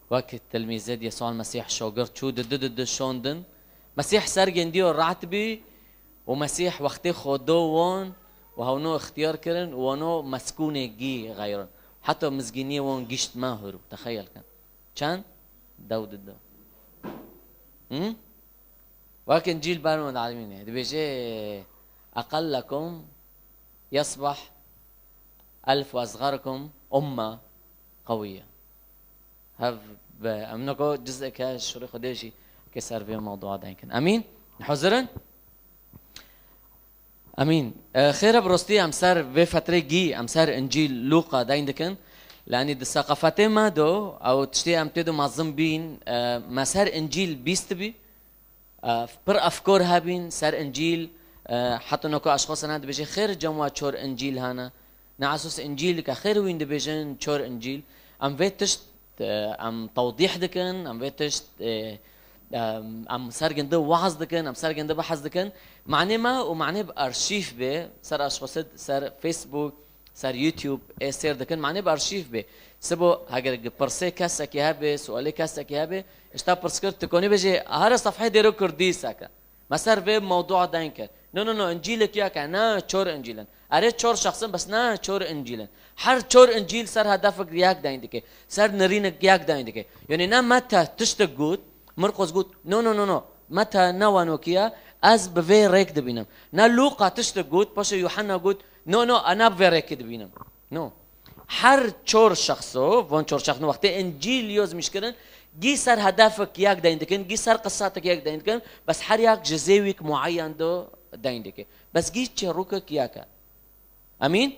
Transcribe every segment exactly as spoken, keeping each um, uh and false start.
Wek tilmîzê di Yesûa Mesîh şogird çû, di du di du şondin. Mesîh ser gindiyo rahat bî û Mesîh wextê xwe do won û hewno ixtiyar kirin û wano meskûnê gî xeyrin. Heta mizgîniyê won gişt me hûrû. Texeyel kin. Çend? Dew di du. Hı? Wek Încîl ber min alimîne. Dibêje, "Eqellekum yesbah elf ve ezxerukum umme qewiyye." Hev bi em niko cizeke şûrê Xwedê jî ke ser vê mewdua deyn kin. Emîn? Hazir in? Emîn. E, xêr e, bi rostî em ser vê fetrê gî, em ser Încîl Lûqa deyn dikin. Lanî di seqafetê me do, ew tiştê em tê do mezin bîn, e, me ser Încîl bîst bî. E, pir efkor hebîn ser Încîl, e, heta noko aşxosana dibêje, "Xêr cem wa çor Încîl hane." Na esos Încîl ke xêr wîn dibêjin çor Încîl. Em vê tişt, e, em tewdîh dikin, em vê tişt, e, em, em ser gindi waz dikin, em ser gindi behs dikin. Manê me û manê bi arşîv bê, ser aşxosid, ser Facebook, ser YouTube ê sêr dikin, manê bi arşîv bê. Sibo heger gi pirsê kesekî hebe, sualê kesekî hebe, îşta pirs kir, tu konî bêjê, "Here sefhê dêro kurdî seke." Me ser vê mewdua deyn kir. No, no, no, Încîlek yek e, ne çor Încîl in. Erê çor şexs in, bes ne çor Încîl in. Her çor Încîl ser hedefek yek deyn dike. Ser nirînek yek deyn dike. Yanî ne Mete tiştek got, Mirqos got, "No, no, no, no. Mete ne wanokiya, ez bi vê rêk dibînim." Ne Lûqa tiştek got, paşê Yuhanna got, "No, no, ana bi vê rêkê dibînim." No. Her çor şexso, von çor şexs no wextê Încîl yozmîş kirin, gî ser hedefek yek deyn dikin, gî ser qisatek yek deyn dikin, bes her yek ji zêwîk muayyen do deyn dike. Bes gî çêrokek yek e. Emîn?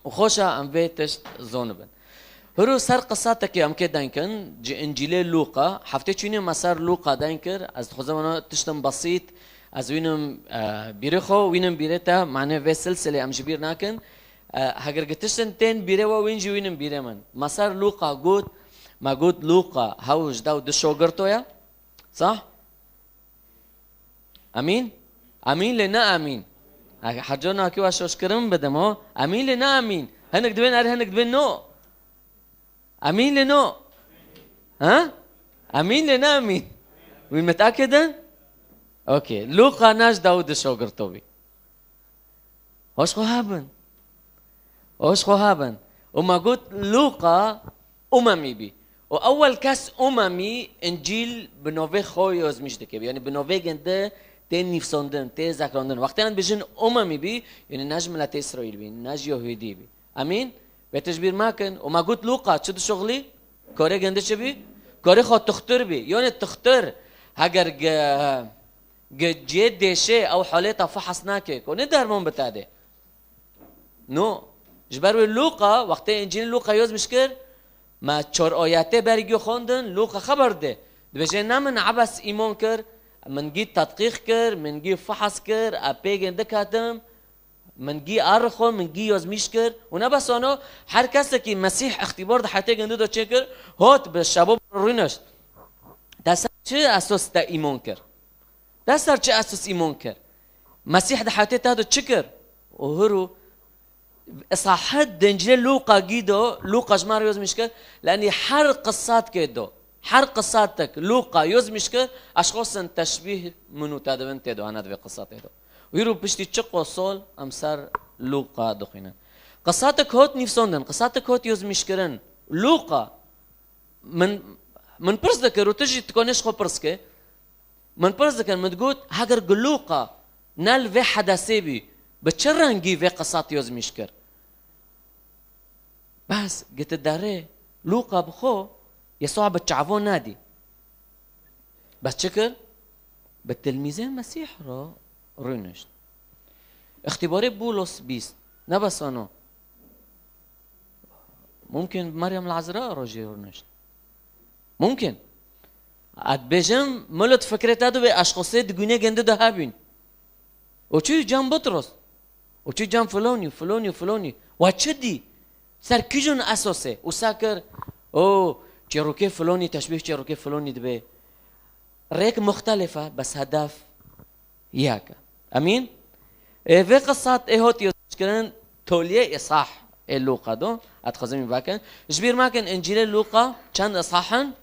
Û xweşa em vê tişt zonibin. Hiro ser qisatekê em kê deyn kin, ji Încîlê Lûqa, heftê çûnê me ser Lûqa deyn kir, ez dixwazim wana tiştin besît, ez wînim, e, bîrê xwe, wînim bîrê te, manê vê silsilê em ji bîr nakin. E, heger gi tiştin tên bîrê we wîn jî wînin bîrê min. Me ser Lûqa got, me got Lûqa hew ji dew du şogirto ye. Sah? Emîn? Emîn lê ne emîn. Ha, her cor nakî we şoşkirin bidim o. Emîn lê ne emîn. Hinek dibên er, hinek dibên no. Emîn lê no. Ha? Emîn lê ne emîn. Wî mitakidin? Okey. Lûqa ne ji dew du şogirto bî. Hoş xwe hebin. Hoş xwe hebin. Û me got Lûqa Umemî bî. Û ewel kes Umemî Încîl bi novê xwe yozmîş dike. Yanî bi novê gindi tê nîvsondin, tê zekrandin. Wextê em dibêjin Umemî bî, yanî ne ji miletê Îsraîl bî, ne ji Yahûdî bî. Emîn? Vê tişt bîr mekin. Û me got Lûqa çi dişuxlî? Korê gindi çi bî? Korê xwe tuxtir bî. Yanî tuxtir heger ge- Gi cihê dêşê ew holê te fihs nake, ku ne derman bi te dê. No. Ji ber wê Lûqa, wextê Încîlê Lûqa yozmîş kir, me çor ayetê berî xwendin, Lûqa xeber dê. Dibêje ne min ebes îmon kir, min gî tedqîq kir, min gî fihs kir, e pê gindi ketim, min gî erixo, min gî yozmîş kir. Û ne bes wano, her kesekî Mesîh îxtîbar di heyatê gindi de çêkir, hot bi şebo rûnişt. Te ser çi esos te îmon kir? Te ser çi esos îmon kir? Mesîh di heyatê te de çi kir? Û hir û îsahet di Încîlê Lûqa gî do, Lûqa ji me re yozmîş kir, lenî her qisat kê do, her qisatek Lûqa yozmîş kir, eşxosin teşbîh min û te dibin tê do, hene di vê qisatê do. Hir û piştî çi qosol em ser Lûqa dixwînin. Qisatek hot nîvsondin, qisatek hot yozmîş kirin. Lûqa, min, min pirs dikir û tu jî tu konê ji xwe pirs ke. Min pirs dikir, min digot, heger gi Lûqa ne li vê hedesê bî, bi çi rengî vê qisat yozmîş kir? Bes, giti derê, Lûqa bi xwe, Yesûa bi çavo nedî. Bes çi kir? Bi tilmîzên Mesîh re rûnişt. Îxtîbarê Bûlos bîst. Ne bes wano. Mumkin Meryem li Ezra rojê rûnişt. Mumkin. Ez dibêjim, milet fikrê te dibê eşxosê di gunê gindi de hebîn. Û çû cem Butros. Û çû cem filonî, filonî, filonî. Wa çi dî? Ser kîjon esosê? Û sa kir, o, çêrokê filonî, teşbîh çêrokê filonî dibe. Rêk muxtelif e, bes hedef yek e. Emîn? Ê vê qisat ê hot yozmîşkirin toliyê îsah ê Lûqa do. Ez dixwazim vê vekin. Ji bîr mekin Încîlê Lûqa çend îsah in?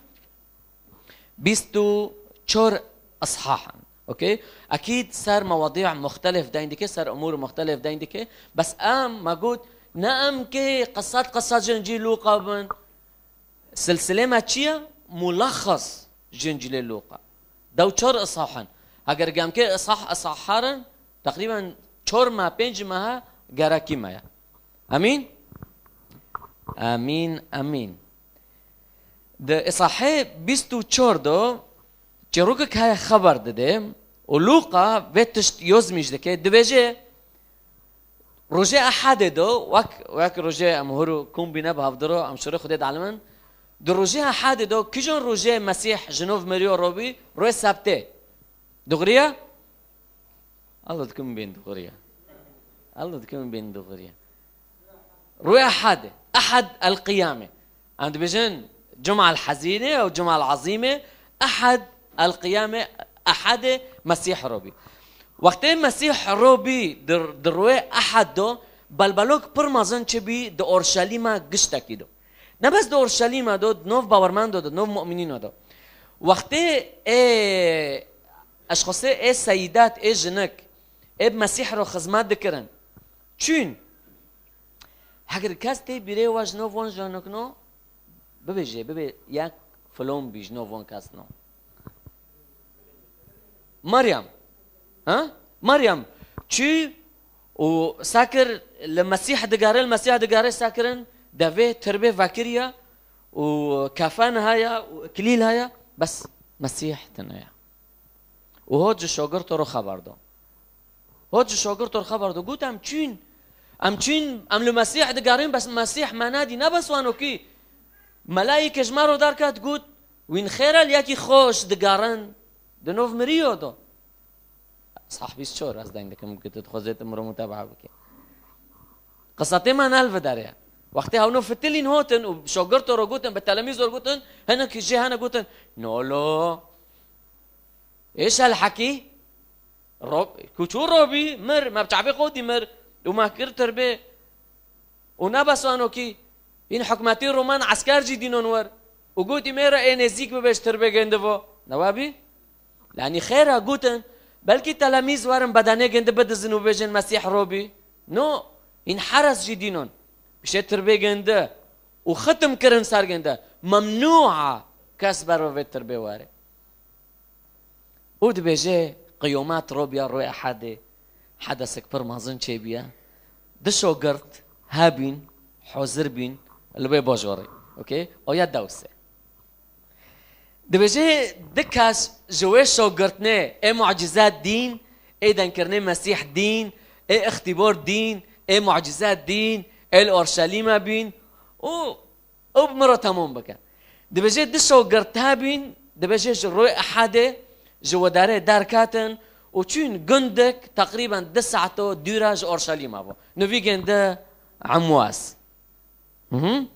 Bîst û çar ishah in. Okey? Ekîd ser mewadî muxtelif deyn dike, ser umûr muxtelif deyn dike. Bes em, me got, ne em kê qisat qisat ji Încîlê Lûqa bin. Silsilê me çi ye? Mulaxas ji Încîlê Lûqa. Dew çar ishah in. Heger gemkê ishah, ishah herin, teqrîben çar meh, pênc mehe gerekî me ye. Emîn? Emîn, emîn. Di îsahê bîst û çar de çîrokek heye xeber dide û Lûqa vê tişt yozmîş dike. Dibêje, rojê Ehadê de, wek, wek rojê em hûr û kom bîne bi hevdiro, em şûrê Xwedê dielimin. Di rojê Ehadê de, kîjan rojê Mesîh ji nov miriyo robî, rojê Sebtê. Dogriya? Allah dikim bên dogriya. Allah dikim bên dogriya. Rû Ehad. Ehad el-Qiyame. Em dibêjin Cuma el-Hezîne û Cuma el-Azîme. Ehad el-Qiyame, Ehadê Mesîh robî. Wextê Mesîh robî di, di rûê Ehad do, belbelok pir mezin çi bî di Orşelîma giştekî do. Ne bes di Orşelîma do, di nov bawermendo do, nov mu'minîno do. Wextê ê eşxosê, ê seyidat, ê jinik, ê bi Mesîh ro xizmet dikirin. Çûn. Heger kes tê bîrê we ji nov von jinikno, bibêje, bibê yek filon bî ji nov von kesno. Meryem. Ha? Meryem. Çû û sekir li Mesîh digere, li Mesîh digere sekirin, devê tirbê vekiriye û kefen heye û iklîl heye, bes Mesîh tune ye. Û hot ji şogirto ro xeber do. Hot ji şogirto ro xeber do. Got, em çûn. Em çûn, em li Mesîh digerin, bes Mesîh me nedî. Ne bes wano kî. Melayîkê ji me ro derket, got, wîn xêr e, li yekî xweş digerin. Di nov miriyo do. Sahbî çor, ez deng dikim, ku tu dixwazê tu miro mutebaa bike. Qisatê me nel videre. Wextê hewno fitilîn hotin û şogirto ro gotin, bi telemîzo ro gotin, hinek jê hene gotin, nolo. Êş el hekî, Rob-, ku çû robî, mir, me bi çavê xwe dî mir, û me kir tirbê. Û ne bes wano kî, hîn hikûmetê Roman esker jî dînon wer. Û gotî, mêre ê nêzîk bibe ji tirbê gindi vo. Ne wabî? Lanî xêra gotin, belkî telemîz werin bedenê gindi bidizin û bêjin Mesîh robî. No, hîn heres jî dînon. Bişê tirbê gindi. Û xitim kirin ser gindi. Memnû a kes ber vê tirbê were. Û dibêje, qiyomet robiya rûyê Ehadê, hedesek pir mezin çêbiye. Di şogirt hebîn, hozir bîn, li wê bajorê. Okey? Oya dewse. Dibêje, di kes ji wê şogirtnê, ê mucizat dîn, ê dengkirinê Mesîh dîn, ê ixtîbor dîn, ê mucizat dîn, ê li Orşelîme bîn û Ew bi min re temam bike. Dibêje du şogird hebîn, dibêje ji rûyê Ehadê ji wedarê derketin û çûn gundek teqrîben du saeto dûra ji Orşelîma bû. Nivî gêndi Emwas. Mhm.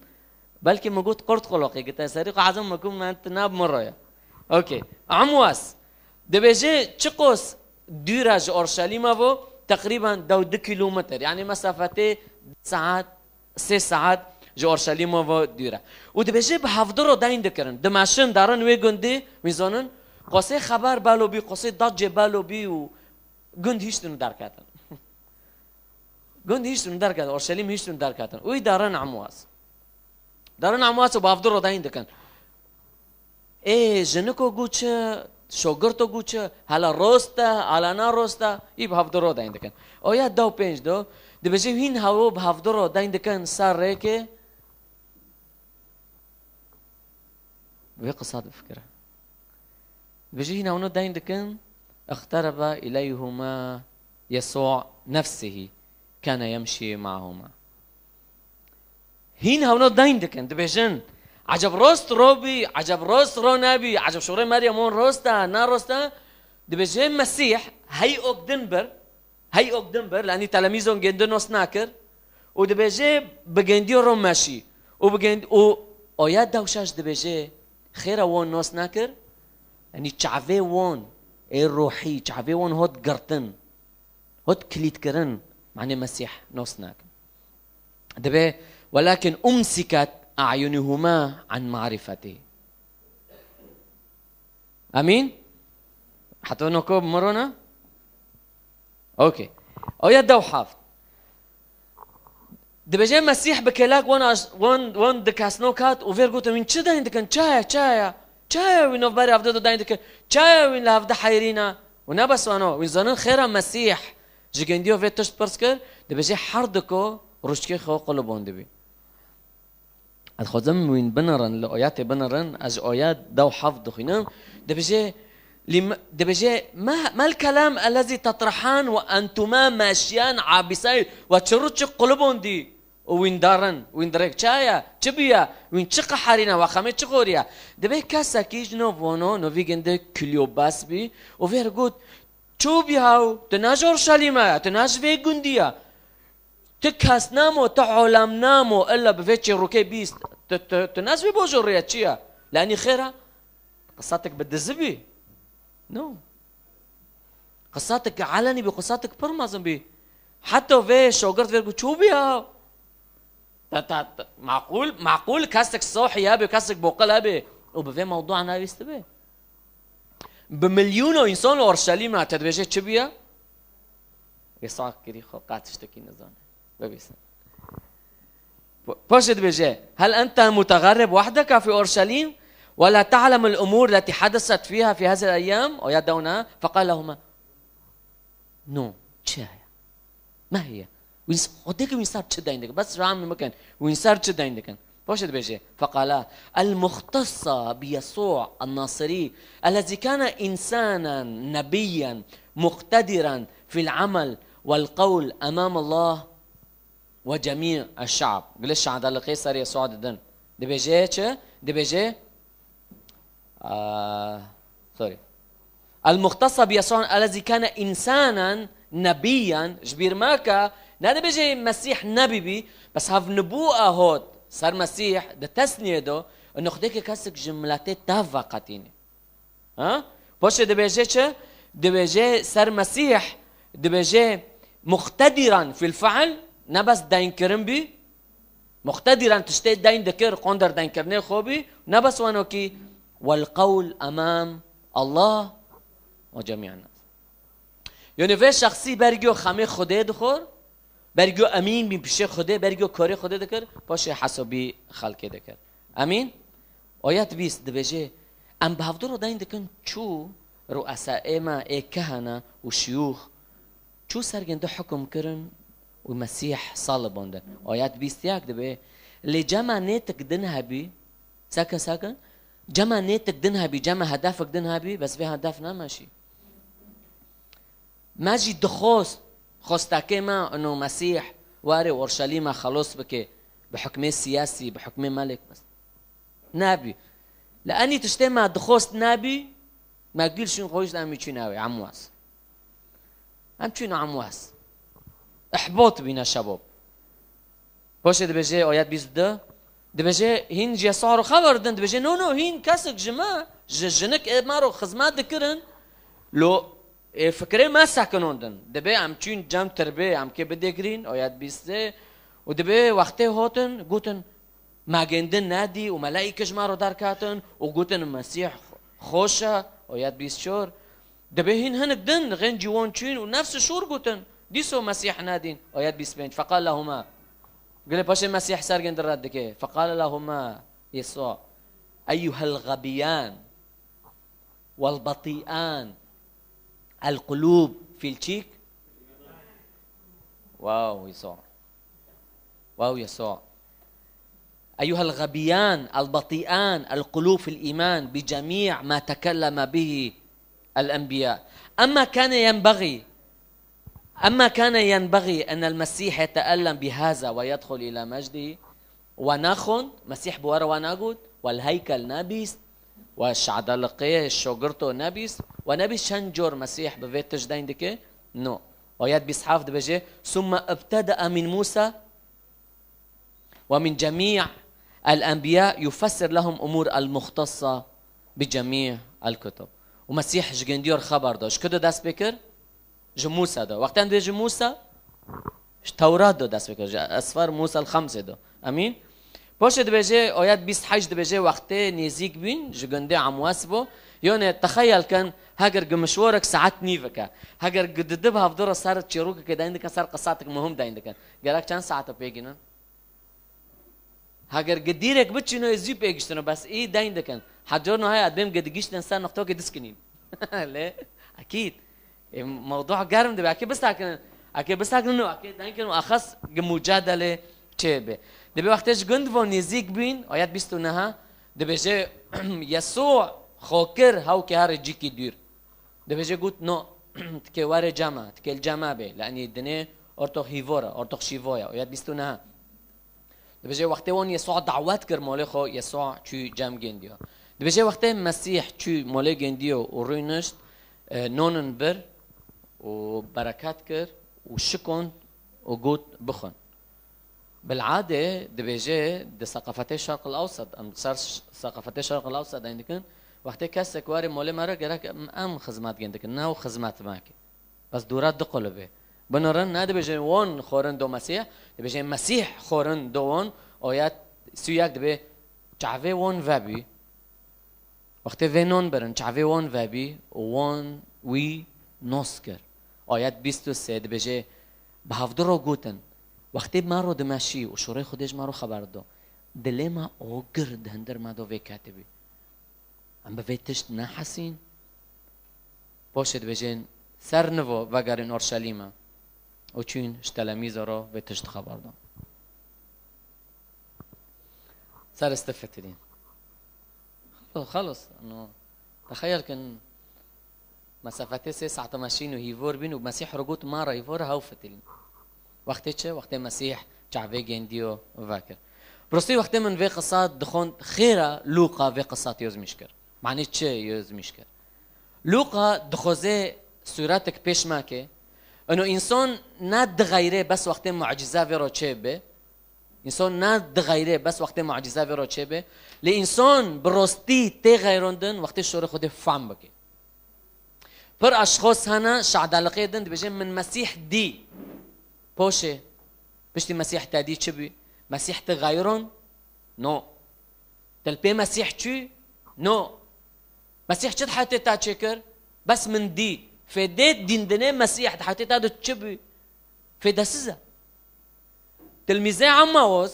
Belkî min got qurt quloqê, gite serî xwe hezim min ku min tu ne bi min re ye. Okey. Emwas. Dibêje çiqos dûra ji Orşelîma bû, teqrîben dew du kîlometr. Yanî mesafetê saet sê saet ji Orşelîma ve dûr e. Û dibêje bi hevdiro deyn dikirin. Dimeşin derin wê gundê, wî zonin, qosê xeber belo bî, qosê dacê belo bî û gund hiştin derketin. Gund hiştin derketin, Orşelîm hiştin derketin. Wî derin Emwas. Derin Emwas û bi hevdiro deyn dikin. Ê, jiniko got çi, şogirto got çi, hala rost e, hala na rost e, î bi hevdiro deyn dikin. Oya dew pênc do, dibêje hîn hewo bi hevdiro deyn dikin ser rêkê, vê qisa difikire. Dibêje hîn hewno deyn dikin, اقترب إليهما يسوع نفسه كان يمشي معهما. Hîn hewno deyn dikin, dibêjin, eceb rost ro bî, eceb rost ro nebî, eceb şorê Meryem hon rost e, ne rost e? Dibêje Mesîh hey ok din bir, hey ok din bir, lanî telemîzon gêndi nos nakir û dibêje bi gêndî ro meşî û bi gênd-, û oya dew şeş dibêje xêra won nos nakir, yanî çavê won ê ruhî, çavê won hot girtin. Hot kilîtkirin, manê Mesîh nos nakin. Dibe, "Welakin umsikat a'yunuhuma an ma'rifetî." Emîn? Heta noko mirona? Okey. Oya dew heft. Dibêje Mesîh bi kêlek wan aş-, wan, wan di kesno kat û vêr gotin, wîn çi deyn dikin? Çaya, çaya? Çaya wîn navberê hevde de deyn dikin? Çaya wîn li hevde heyrîne? Û ne bes wano, wîn zanin xêra Mesîh ji gendiyo vê tişt pirs kir, dibêje her diko rûçkê xwe qulibon dibî. Ez xwazim wîn binirin, li oyatê binirin, ez ji oyat dew heft dixwînim. Dibêje, lî me-, dibêje, "Ma, ma el-kelam ellezî tetrahân ve entuma meşiyân abisayî?" We çi rûçik qulibon dî û wîn darin, wîn dirêk çaya, çi bûye, wîn çi qeherîne, we xemê çi xoriye? Dibê kesekî ji no vono, no vî gindi kilyo bes bî û vêr got, "Çû bî haw, tu ne ji Orşelîme ye, tu ne ji vê gundî ye." Tu kes namo, tu olam namo, illa bi vê çîrokê bîst. Tu, tu, tu ne zî bojoriye çi ye? Lenî xêr e? Qisatek bi dizi bî? No. Qisatek elenî bî, qisatek pir mezin bî. Heta vê şogirt vê ku çû bî ya. Ta, ta, ta, maqûl, maqûl kesek sohî hebe, kesek boqil hebe û bi vê mewdua navîstibê. Bi milyûno însan li Orşelîm e, te dibêje çi bûye? Yesa kirî xwe qet tiştekî nizane. Bibîsin. Po-, paşê dibêje, "Hel ente mutegerrib wehdeke fî Orşelîm, ve la ta'lemul umûr letî hedeset fîha fî hazihil eyyam?" Oya dewna, feqal lehuma, "No, çi heye? Me heye." Wîn s-, Xwedê ki wîn ser çi deyn dikin? Bes ram bikin. Wîn ser çi deyn dikin? Paşê dibêje, feqala, "El-muxtassa bi Yesû el-Nasirî, ellezî kâne însânen nebiyyen muqtediran fil-amel vel-qewl emâm Allah ve cemî eş-şe'b." Gule şehadetlikê ser Yesû didin. Dibêje çi? Dibêje, Ah, sorry. El-muxtasa bi Yesû ellezî kâne însanen nebiyyen, ji bîr meke, ne dibêje Mesîh nebî bî, bes hev nibûa hot ser Mesîh di tesniyê de, nixdeke kesek ji miletê tev veqetînê. Ha? Paşê dibêje çi? Dibêje ser Mesîh, dibêje muqtediran fil fi'l, ne bes deynkirin bî, muqtediran tiştê deyn dikir, qonder deynkirinê xwe bî, ne bes wano kî, "Wel qewl emam Allah ve cemî'en nas." Yanî vê şexsî bergiyo xemê Xwedê dixwar, bergiyo emîn bî pişê Xwedê, bergiyo karê Xwedê dikir, paşê hesabî xelkê dikir. Emîn? Ayet bîst dibêje, em bi hevdû re deyn dikin çû ru'esaê me ê kehene û şiyûx, çû ser gindi hukm kirin û Mesîh salibandin. Ayet bîst yek dibê, lê cema nêtik din hebî, sekin, sekin, cema nêtik din hebî, cema hedefik din hebî, bes vê hedef nemeşî. Me jî dixwest, xwestekê me ino Mesîh were Orşelîme xelos bike, bi hukmê siyasî, bi hukmê melek bes. Nebî. Li enî tiştê me dixwest nebî, me gil şûn xwe jî em çûn ew ê, em wes. Em çûn em wes. Ihbot bîne şebab. Paşê dibêje ayet bîst û du, dibêje hîn ji Yesûa re xeber din, dibêje, "No, no, hîn kesek ji me, ji jinik ê me re xizmet dikirin, lo ê fikrê me sekinandin. Dibê em çûn cem tirbê, em kê bidêgirîn," ayet bîst û sê, û dibê wextê hatin, gotin, "Me gêndin nedî û meleîke ji me re derketin û gotin, Mesîh xweş e," ayet bîst û çar. Dibê hîn hinek din, xêncî wan çûn û nefs şûr gotin, dîso Mesîh nedîn. Ayet bîst û pênc. Feqal lehuma. Gule paşê Mesîh sergên din red dike. Feqal lehuma Yesû, "Eyyuhel xebiyan wel batîan el qulûb fîl çîk." Wow, Yesû. Wow, Yesû. أيها الغبيان البطيئان القلوب في الإيمان بجميع ما تكلم به الأنبياء. أما كان ينبغي، أما كان ينبغي أن المسيح يتألم بهذا ويدخل إلى مجده؟ We nexwend, Mesîh bi we re we negot, we li heykel nebîst, we şadeliqê şogirto nebîst, we nebîst çend cor Mesîh bi vê tişt deyn dike? No. Ayet bîst heft dibêje, ثم ابتدأ من موسى ومن جميع الأنبياء يفسر لهم أمور المختصة بجميع الكتب. Û Mesîh ji gendiyo re xeber da. Ji ku de dest pê kir? Ji Mûsa de. Wextan dibê ji Mûsa, ji Tewrat de dest pê kir. Ji Esfer Mûsa el Xemsê de. Emîn? Poşê dibêje, ayet bîst heşt dibêje, wextê nêzîk bîn, ji gundê Emwas bû. Yone, texeyel kin, heger gi mişwarek saet nîvike, heger gi didib hevdû re ser çîrokekê deyn dikin, ser qisatek muhim deyn dikin. Gerek çend saete pê gînin? Heger gi dîrek biçîno, ê zû pê giştino, bes î deyn dikin. Hecor no heye, dibêm gi digiştin ser noqtokê diskinîn. Lê, ekîd. Ê, mewdû germ dibe. Eke bisakinin, eke bisakinin û eke denkinin û axas gi mucadelê çêbe. Dibê wextê ji gund vo nêzîk bîn, ayet bîst û neh, dibêje, Yesû xwe kir hewkê herê cîkî dûr. Dibêje got, no, tikê were cema, tikê li cema bê. Lenî dinê ortox hîvor e, ortox şîvoya. Ayet bîst û neh. Dibêje, wextê wan Yesûa dawet kir molê xwe, Yesûa çû cem gendiya. Dibêje, wextê Mesîh çû molê gendiya û rûnişt, e, nonin bir û bereket kir û şikond û got, bixwin. Bil'adê dibêje, di seqafetê Şerq el Ewsat, em ser ş-, seqafetê Şerq el Ewsat deyn dikin, wextê kesek were molê me re gerek em, em xizmet gendikin, ne ew xizmet me ke. Bes dûra du qulibê. Binorin, ne dibêje won xorin do Mesîh, dibêje Mesîh xorin do won, oya sûyek dibê çavê won vebî. Wextê vê non birin, çavê won vebî û won wî nos kir. Ayet bîst û sê dibêje, bi hevdu ro gotin, wextê me ro dimeşî û şûrê Xwedê ji me ro xeber do, dilê me ogir di hindir me do vê ketibî. Em bi vê tişt nehesîn. Poşê dibêjin, ser nivo vegerin Orşelîme. Û çûn ji telemîza ro vê tişt xeber dan. Ser iste fitilîn. Xelo-, xelos, no, texeyel kin, mesafetê sê saete meşîn û hîvor bîn û Mesîh ro got, ma re hîvor hew fitilîn. Wextê çi? Wextê Mesîh çavê gendiyo vekir. Bi rastî wextê min vê qisa dixwend, xêra Lûqa vê qisa tê yozmîş kir. Manê çi yozmîş kir? Lûqa dixwaze sûretek pêş me ke, ino însan ne dixeyre bes wextê mucîza vê ro çêbe, însan ne dixeyre bes wextê mucîza vê ro çêbe, lê însan bi rastî tê xeyrandin wextê şûrê Xwedê fehm bike. Pir eşxos hene, şadeliqê din dibêje, min Mesîh dî. Poşê, piştî Mesîh te dî çi bû? Mesîh te xeyrand? No. Te li pê Mesîh çû? No. Mesîh çi di heyatê te çêkir? Bes min dî. Fêdê dîndinê Mesîh di heyatê te de çi bû? Fêdesiz e. Tilmîzê Emmaus,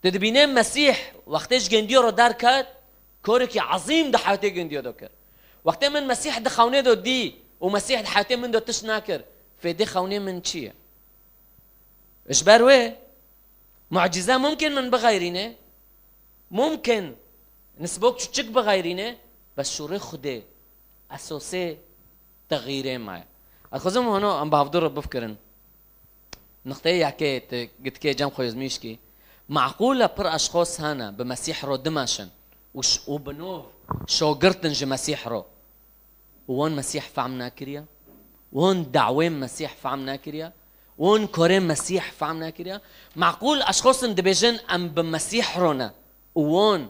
tu dibînê Mesîh wextê ji gendiyo re derket, korekî ezîm di heyatê gendiyo de kir. Wextê min Mesîh di xewnê de dî û Mesîh di heyatê min de tişt nekir, fêdê xewnê min çi ye? Ji ber wê, mucîze mumkin min bixeyrîne, mumkin nisbok çiçik bixeyrîne, bes şûrê Xwedê, esosê texîrê me ye. Ez xwezim hano em bi hevdû re bifkirin. Niqteyê yekê tu gitikê cem xwe yozmîş kî. Meqûl e pir eşxos hene bi Mesîh ro dimeşin û ş-, û bi nov şogirtin ji Mesîh ro. Û wan Mesîh fehm nekiriye. Wan dawên Mesîh fehm nekiriye. Wan korên Mesîh fehm nekiriye. Meqûl eşxosin dibêjin em bi Mesîh ro ne. Û wan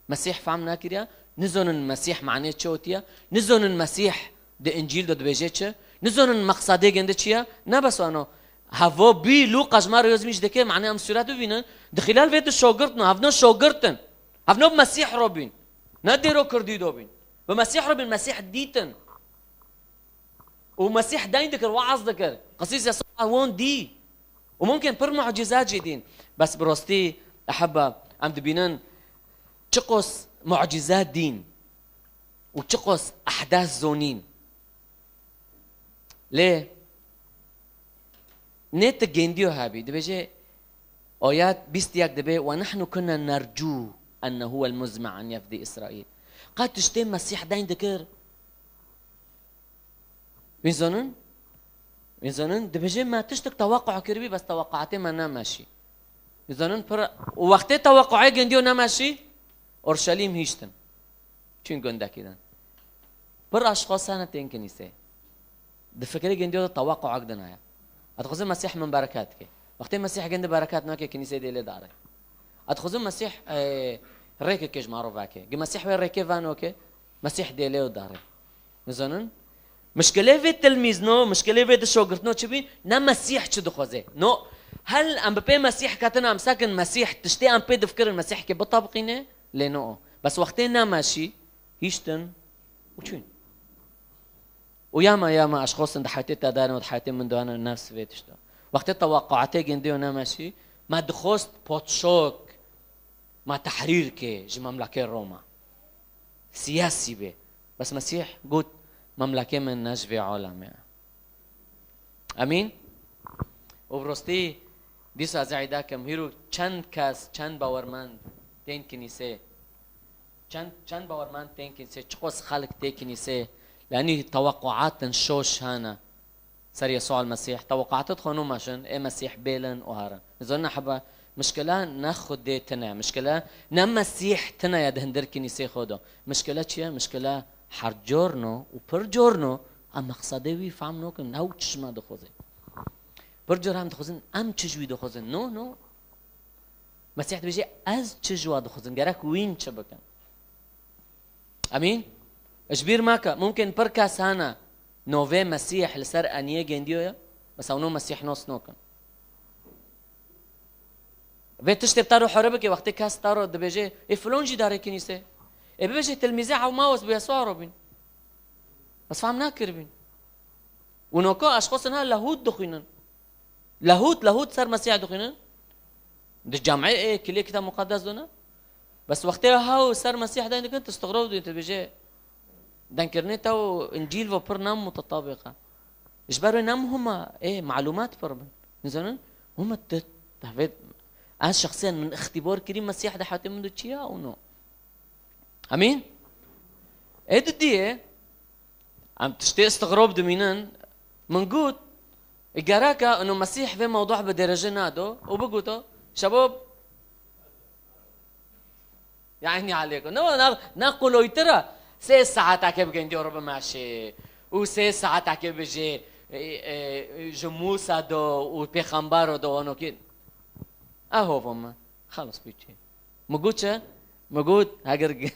Mesîh fehm nekiriye. Nizonin Mesîh manê çi otiye. Nizonin Mesîh di Încîl de dibêje çi. Nizonin meqsedê gende çi ye. Ne bes wano. Hevo bî Lûqa ji me re yozmîş dike, manê em sûret bibînin. Di xilal vê di şogirtin, hevno şogirtin. Hevno bi Mesîh ro bîn. Ne dêro kirdî do bîn. Bi Mesîh re bin, Mesîh dîtin. Û Mesîh deyn dikir, weaz dikir. Qisîs Yesûa won dî. Û mumkin pir mucîze jî dîn. Bes bi rastî, eheba, em dibînin çiqos mucîze dîn û çiqos ehdes zonîn. Lê nê tu gendiyo hebî, dibêje, ayet bîst yek dibê, "Ve nahnu kunna nercu enne huwel muzme an yefdî Îsraîl." Qet tiştê Mesîh deyn dikir. Wî zonin? Wî zonin? Dibêje, me tiştek teweqqa kiribî, bes teweqatê me nemeşî. Wî zonin pir, û wextê teweqqayê gendiyo nemeşî, Orşelîm hîştin. Çûn gundekî din. Pir aşxos hene tên kinîsê. Di fikirê gendiyo de teweqquek din heye. Ez dixwazim Mesîh min bereket ke. Wextê Mesîh gindi bereket nake, kinîsê dê lê dare. Ez dixwazim Mesîh, e, rêkeke ji me re veke. Gi Mesîh wê rêkê veno ke, Mesîh dê lê û dare. Nizanin? Mişkilê vê tilmîzno, mişkilê vê di şogirtno çi bî? Ne Mesîh çi dixwaze. No, Hel em bi pê Mesîh ketin, em sekin Mesîh, tiştê em pê difikirin, Mesîh kê bitebiqîne, lê ne o. Bes wextê nemeşî, hiştin û çûn. Û ya me, ya me, ez xwestin di heyatê te darin û di heyatê min darin nefs vê tişta. Wextê teweqaatê gendiyo nemeşî, me dixwest potşok, me tehrîr kê ji memlekê Roma. Siyasî bê. Bes Mesîh got, memlekê min ne ji vê alemê ye. Emîn? Û bi rastî dîsa ez îda kim, hîro çend kes, çend bawermend tên kinîsê? Çend, çend bawermend tên kinîsê? Çiqas xelk tê kinîsê? Yanî teweqaat in şoş hene ser Yesûa Mesîh. Teweqaat xwe nû meşin, ê Mesîh bêlin û herin. Nizanî heba, mişkile ne Xwedê tine, mişkile ne Mesîh tine ye di hindir kinîsê xwe de. Mişkile çi ye? Mişkile her corno û pir corno em mexsedê wî fehm nakin, ew çi ji me dixwazin. Pir car em dixwazin, em çi ji wî dixwazin. No, no. Mesîh dibêje, ez çi ji we dixwazim, gerek wîn çi bikin. Emîn? Ji bîr meke, mumkin pir kes hene, novê Mesîh li ser eniyê gendiyo ye, bes ew no Mesîh nas nakin. Vê tiştê bi te re here bike, wextê kes te re dibêje, ê filon jî darê kinîsê. Ê bibêje, tilmîzê Ewmaus bi Yesûa re bîn. Bes fam nekiribîn. Û noka eşxosên ha lehût dixwînin. Lehût, lehût ser Mesîh dixwînin. Di camê ê kilê Kitab Muqeddes de ne. Bes wextê ha û ser Mesîh deyn dikin, tu stixrob dibî, tu dibêje, dengkirinê te û Încîl ve pir ne mutetabîq e. Ji ber wê ne muhim e, ê, malûmat pir bin. Nizanin, muhim e tu, tu vê, ez şexsiyen min îxtîbar kirî Mesîh di heyatê min de çi ye û no. Emîn? Ê didiyê, em tiştê îstixrob dimînin, min got, gerek e ino Mesîh vê mewdû bi derece nado û bigoto, şebab, ya eynî alêko. Ne, ne, ne qoloytir e. Sê saetekê bi gendiyo re bimeşê û sê saetekê bijê, e, e, ji Mûsa do û pêxembaro do wano kî. Eho vo me. Xelas bî çi. Mi got çi? Mi got, heger g-,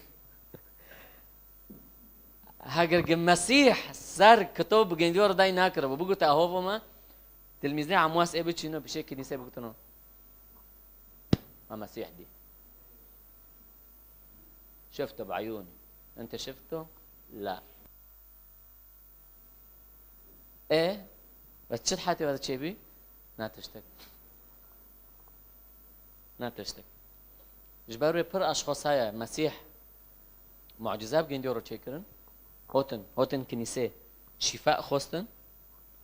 heger gi Mesîh ser kitap bi gendiyo re day nakiribo, bigote, eho vo me, tilmîzê Emwas ê biçîno pişê kilîsê bigotino, me Mesîh dî. Şifto bi eyûnî. Ente şifto? La. E, ve çi heyatê ve çêbî? Na tiştek. Na tiştek. Ji ber wê pir aşxos heye, Mesîh mucize bi gendiyo re çêkirin. Hotin, hotin kinîsê şîfa xwestin.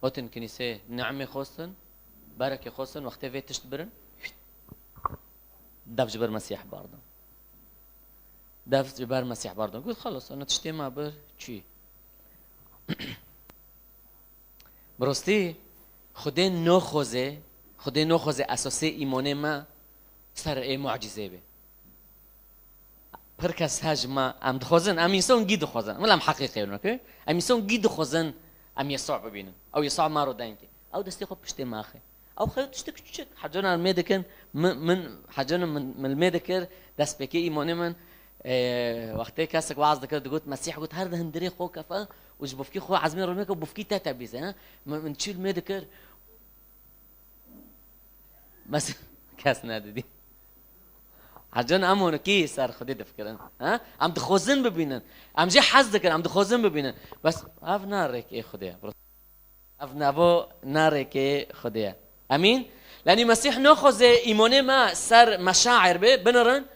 Hotin kinîsê nimê xwestin. Berekê xwestin. Wextê vê tişt birin, dev ji ber Mesîh bardin. Dev ji ber Mesîh bardin. Got, xelas, ana tiştê me bir çûyî. Bi rastî, Xwedê noxoze, Xwedê noxoze esasê îmanê me ser ê mucizê be. Pir kes he ji me, em dixwazin, em însan gî dixwazin. Wela em heqîqê ne, okey? Em însan gî dixwazin, em Yesûa bibînin. Ew Yesûa me re dengê. Ew destê xwe piştê me axe. Ew xeyo tiştek küçük. Hecana mê dikin, min, min, hecana min, min mê dikir, destpêkê îmanê min, e, wextê kesek waz dikir, digot, Mesîh got, her di hindirê xwe kefe û ji bofkî xwe ezmê rûmê ke bofkî te te bîze, ha? Min, min çîl mê dikir. Mes-, kes nedidî. Hecana em honekî ser Xwedê difikirin, ha? Em dixwazin bibînin. Em jê hez dikin, em dixwazin bibînin. Bes ev ne rêkê Xwedê ye. Ev navo ne rêkê Xwedê ye. Emîn? Lenî Mesîh naxwaze îmanê me ser meşair be, binirin.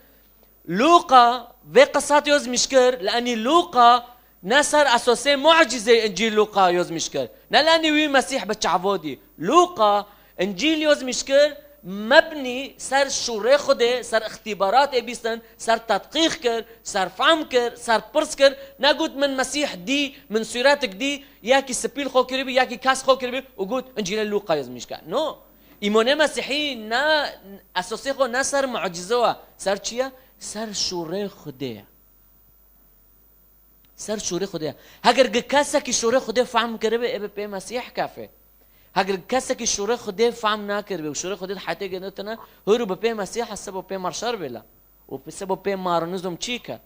Lûqa vê qisat yazmiş kir, lenî Lûqa ne ser esasê mucizê Încîl Lûqa yazmiş kir. Ne lenî wî Mesîh bi çava dî. Lûqa Încîl yazmiş kir, mebnî ser şûrê Xwedê, ser îxtîbaratê bîstin, ser tedqîq kir, ser fehm kir, ser pirs kir. Negot min Mesîh dî, min sûretik dî, yekî spîl xwe kiribî, yekî kes xwe kiribî û got, Încîlê Lûqa yazmiş kir. No. Îmanê Mesîhî ne, esasê xwe ne ser mucize ye. Ser çi ye? Ser şûrê Xwedê ye. Ser şûrê Xwedê ye. Heger gi kesekî şûrê Xwedê fehm kiribe, ê bi pê Mesîh kefe. Heger gi kesekî şûrê Xwedê fehm nakiribe û şûrê Xwedê di heyatê genetine, hûr û bi pê Mesîh sebo pê merşer bêle. Û bi sebo pê mar nizom çî ke.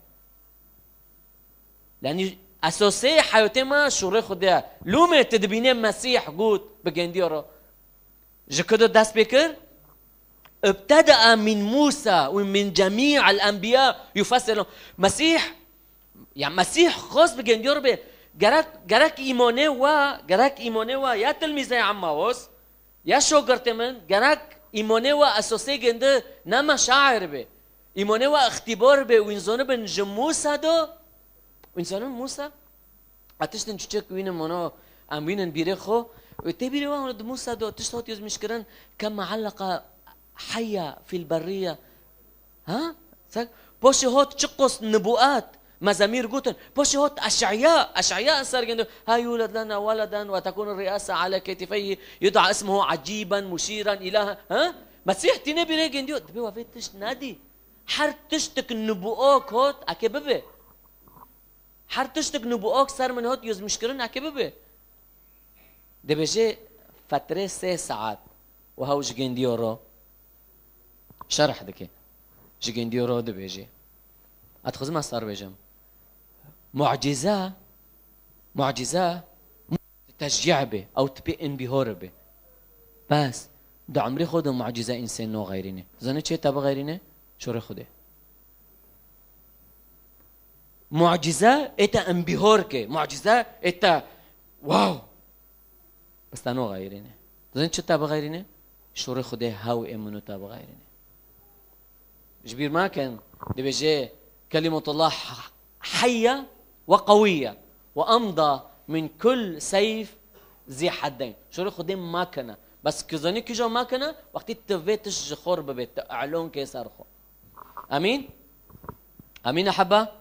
Lenî esasê heyatê me şûrê Xwedê ye. Lûmê tu dibînê Mesîh got bi gendiyo re. Ji ku de dest pê kir? ابتدأ من موسى ومن جميع الأنبياء يفسر لهم. Mesîh, ya Mesîh xwest bi gendiyo re bê. Gerek, gerek îmonê wa, gerek îmonê wa ya tilmîzê Emmaus, ya şogirtê min, gerek îmonê wa esosê gendi ne meşair bê. Îmonê wa îxtîbar bê û înzanibin ji Musa do. Înzanibin Musa. A tiştin çiçek wînin mano, em wînin bîrê xwe. Û tê bîrê wan di Musa do tişt hot yozmîş kirin, ke meallaka heyya fil berriya. Ha? Sek, poşê hot çi qos nibuat, mezemîr gotin. Poşê hot eş'ya, eş'ya ser gendo. Ha yulad lana waladan ve tekunu riyasa ala ketifeyhi yud'a ismuhu aciben muşiran ilaha. Ha? Mesîh tîne bîrê gendiyo. Dibê wa vê tişt nedî. Her tiştik nibuok hot, eke bibe. Her tiştik nûbuok ser min hot yozmîşkirin eke bibe. Dibêje fetrê sê saet û hew ji gendiyo ro şerh dike. Ji gendiyo ro dibêje. Ez dixwazim ez sar bêjim. Mucize, mucize teşcî be, ew tipê înbîhor be. Bes, di umrê xwe de mucize însên no xeyrîne. Zanî çê te bixeyrîne? Şorê Xwedê. Mucize ê te înbîhor ke. Mucize ê te, wow! Bes te no xeyrîne. Zanî çi te bixeyrîne? Şorê Xwedê hew ê min û te bixeyrîne. Ji bîr makin, dibêje, "Kelimetullah heyye ve qewiyye ve emda min kul seyf zî heddeyn." Şorê Xwedê makine. Bes kizanî kîja makine, wextî tu vê tişt ji xor bibê, tu elon kê ser xwe. Amîn? Amîn, ehebba?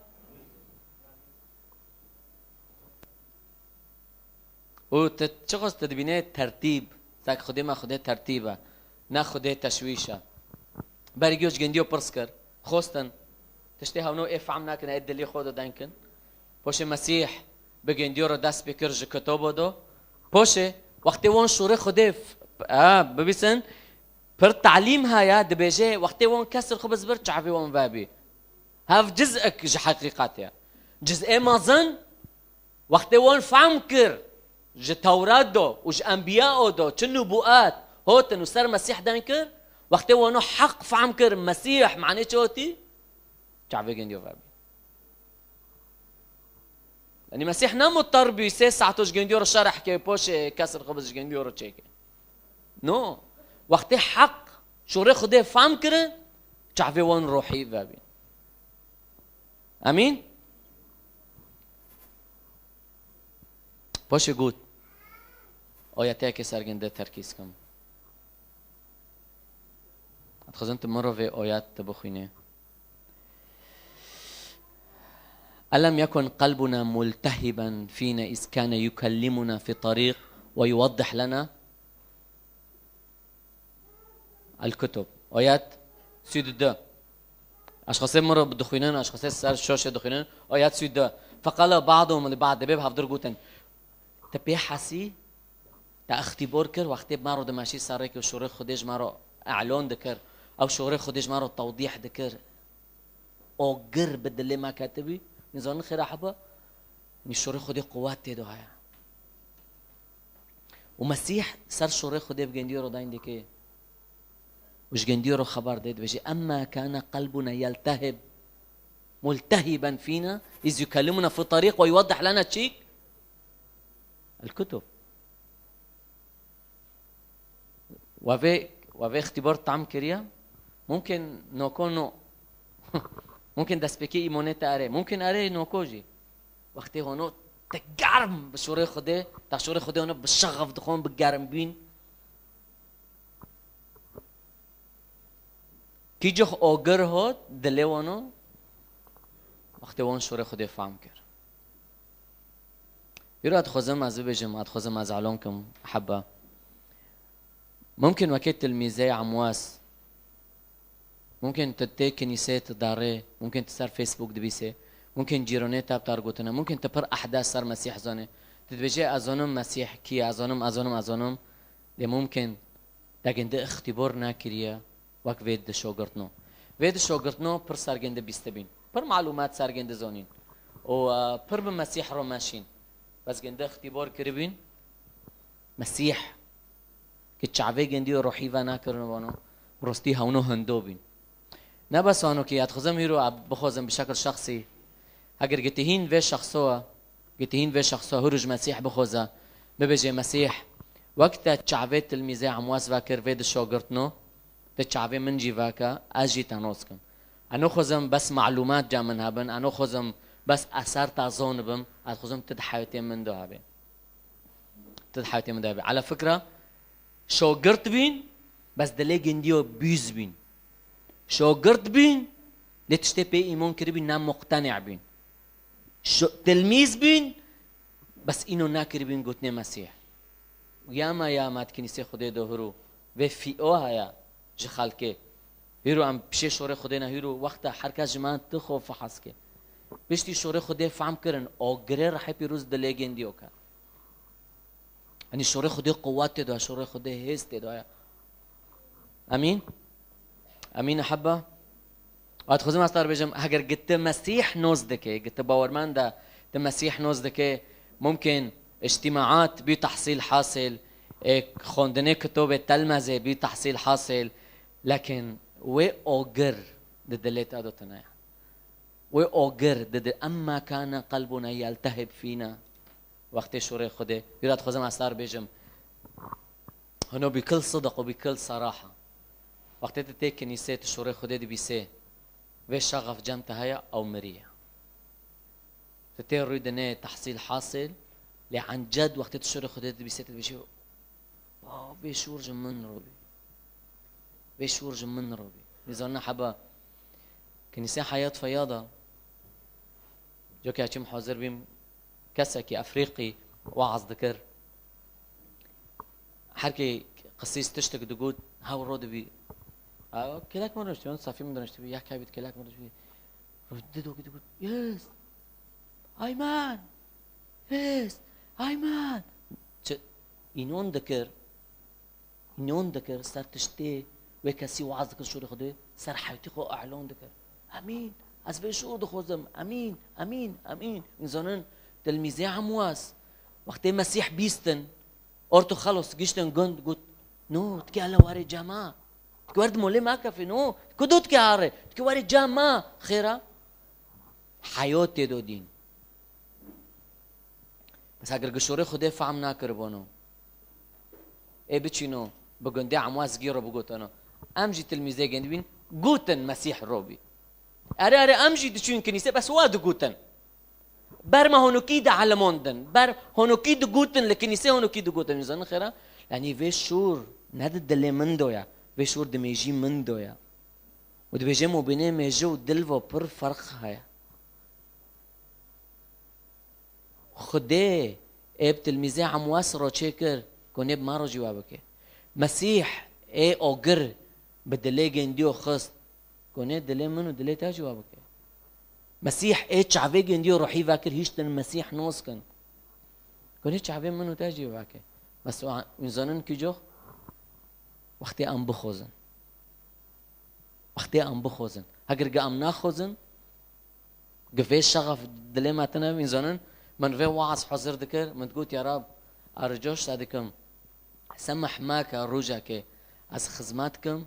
Û tu çiqas tu dibînê tertîb, zek Xwedê me Xwedê tertîb e, ne Xwedê teşwîş e. Berî ji gendiyo pirs kir, xwestin, tiştê hewno ê fehm nakin, ê dilê xwe de denkin. Poşê Mesîh bi gendiyo re dest pê kir ji kitobo do. Poşê, wextê wan şûrê Xwedê f-, a, bibîsin, pir talîm heye, dibêje, wextê wan kesir xwe bizbir, çavê wan vebî. Hev ciz'ek ji heqîqet ye. Ciz'ê mezin, wextê wan fehm kir, ji Tewrat do û ji enbiyao do çi nûbuat hotin û ser Mesîh den kir, wextê wano heq fehm kir, Mesîh manê çi hotî? Çavê gendiyo vebî. Yanî Mesîh ne mutar bî sê saeto ji gendiyo re şerh ke, poşê kesir xwe bi ji gendiyo re çêke. No. Wextê heq şûrê Xwedê fehm kirin, çavê wan ruhî vebî. Amîn? Poşê got, ayeteke serginde terkîz kim. Dixwazim tu min re vê ayet tu bixwînê. ألم يكن قلبنا ملتهبا فينا إذ كان يكلمنا في الطريق ويوضح لنا الكتب. Ayet sî û du. Eşxasê min re dixwînin, eşxasê ser şaşê dixwînin. Ayet sî û du. فقال بعضهم لبعض, dibê bi hevdir gotin. Te pê hesî, te îxtîbor kir, wextê me ro dimeşî serê ke şûrê Xwedê ji me ro elon dikir. Ew şûrê Xwedê ji me ro tewdîh dikir. Ogir bi dilê me ketibî. Nizanin xêra heba. Nî şûrê Xwedê quwet tê de heye. Û Mesîh ser şûrê Xwedê bi gendiyo re dayîn dike. Û ji gendiyo re xeber dê, dibêje, "Emma kana qelbuna yeltehib, multehiben fîna, iz yukellimuna fi tariq ve yuweddih lena çîk el kutub." Wa vê, wa vê îxtîbar tam kiriye? Mumkin noko no. Mumkin destpêkê îmonê te erê. Mumkin erê noko jî. Wextê hono te germ bi şûrê Xwedê, te şûrê Xwedê hono bi şexef dixwin, bi germbîn. Kî cih ogir hot dilê wano, wextê wan şûrê Xwedê fam kir. Îro dixwazim ez bibêjim, dixwazim ez elon kim heba. Mumkin wekî tilmîzê Emwas. Mumkin tu tê kinîsê tu darê, mumkin tu ser Facebook dibîsê, mumkin cîronê te bi te re gotine, mumkin tu pir ehdes ser Mesîh zanê. Tu dibêjê, "Ez zonim Mesîh kî ye, ez zonim, ez zonim, ez zonim." Lê mumkin te gindi îxtîbor nekiriye, wek vê di şogirtno. Vê di şogirtno pir sergindi bîstibîn. Pir malûmat sergindi zonîn. Û, e, pir bi Mesîh re meşîn. Bes gindi îxtîbor kiribîn. Mesîh, ki çavê gendiyo ruhî ve nakirin vano, Bi rostî hewno hindo bîn. Ne bes wano ki, ya dixwazim hîro a bixwazim bi şekil şexsî. Heger gitihîn vê şexso, gitihîn vê şexso hûro ji Mesîh bixwaze, bibêje, Mesîh, wek te çavê tilmîzê Emwas vekir, vê di şogirtno, te çavê min jî veke, ez jî te nos kim. Eno xwazim bes malûmat ca min hebin, eno xwazim bes eser ta zon bim, ez xwazim tu di heyatê min de hebê. Tu di heyatê min de hebê. Ala fikra, şogirt bîn, bes dilê gindiyo bîz bîn. Şogirt bîn, lê tiştê pê îmon kiribîn, ne muqtenî bîn. Şo-, tilmîz bîn, bes îno nakiribîn gotinê Mesîh. Yama yama di kinîsê Xwedê de hiro vê fîo heye ji xelkê. Hiro em pişê şorê Xwedê ne, hiro wexta her kes ji me tu xwe fehes ke. Piştî şorê Xwedê fehm kirin, ogirê rehê pîroz dilê gindiyo ke. Yanî şorê Xwedê quwet tê de, şorê Xwedê hêz tê de ye. Emîn? Emîn heba? Ez dixwazim ez te re bêjim, heger gi tu Mesîh nos dike, gi tu bawermend e, tu Mesîh nos dike, mumkin îctimaat bî tehsîl hasil, e, xwendinê kitobê telmezê bî tehsîl hasil, lekin wê ogir di dilê te de tune ye. Wê ogir di di-, emma kana qelbuna yeltehib fîna. Wextê şorê Xwedê, wî ra dixwazim ez te re bêjim, hino bikil sidiq û bikil seraha. Wextê tu tê kinîsê, tu şorê Xwedê dibîsê, vê şexef cem te heye, ew miriye. Tu tê rû dinê tehsîl hasil, lê enced wextê tu şorê Xwedê dibîsê, tu dibêjî, "Wa, vê şor ji min re bî. Vê şor ji min re bî." Nizana heba Kinîsê Heyat Feyada, coka çim hazir bîm, kesekî Efrîqî waaz dikir. Her kê qisîs tiştek digot, hew ro dibî. Ew kelek min riştibî, safî min riştibî, ya kevît kelek min riştibî. Ro didokî digot, "Yes! Ayman! Yes! Ayman!" Çi înon dikir, înon dikir ser tiştê wê kesî waaz dikir şorê Xwedê, ser hewtî xwe e'lon dikir. "Emîn! Ez vê şor dixwazim. Emîn! Emîn! Emîn!" Nizanin, tilmîzê Emwas, wextê Mesîh bîstin, orto xelos giştin gund, got, "No, tikê hele warê cema. Tikê wer di molê me kefê, no. Ku do tikê are? Tikê warê cema. Xêra?" Heyot tê do dîn. Bes eger gi şorê Xwedê fehm nakiribûno, ê biçîno bi gundê Emwas gî ro bigotano, em jî tilmîzê gund bîn, gotin Mesîh ro bî. Erê, erê, em jî diçûn kinîsê, bes wa digotin. Ber me honokî dielimandin, ber honokî digotin, li kinîsê honokî digotin. Nizanin xêra? Yanî vê şor ne di dilê min do ye, vê şor di mêjî min do ye. Û dibêje mobînê mêje û dil ve pir ferq heye. Xwedê ê bi tilmîzê Emwas ro çêkir, ku nê bi me ro jî wa bike. Mesîh ê ogir bi dilê gendiyo xist, ku nê dilê min û dilê te jî wa bike. Mesîh ê çavê gendiyo ruhî vekir, hiştin Mesîh nos kin, ku nê çavê min û te jî veke. Bes wa, hûn zanin kî cox? Wextê em bixwazin. Wextê em bixwazin. Heger gi em naxwazin, gi vê şexef dilê me tine, hûn zanin, min vê waaz hazir dikir, min digot, "Ya Rab, a rica ji te dikim, semih me ke rojekê ez xizmet kim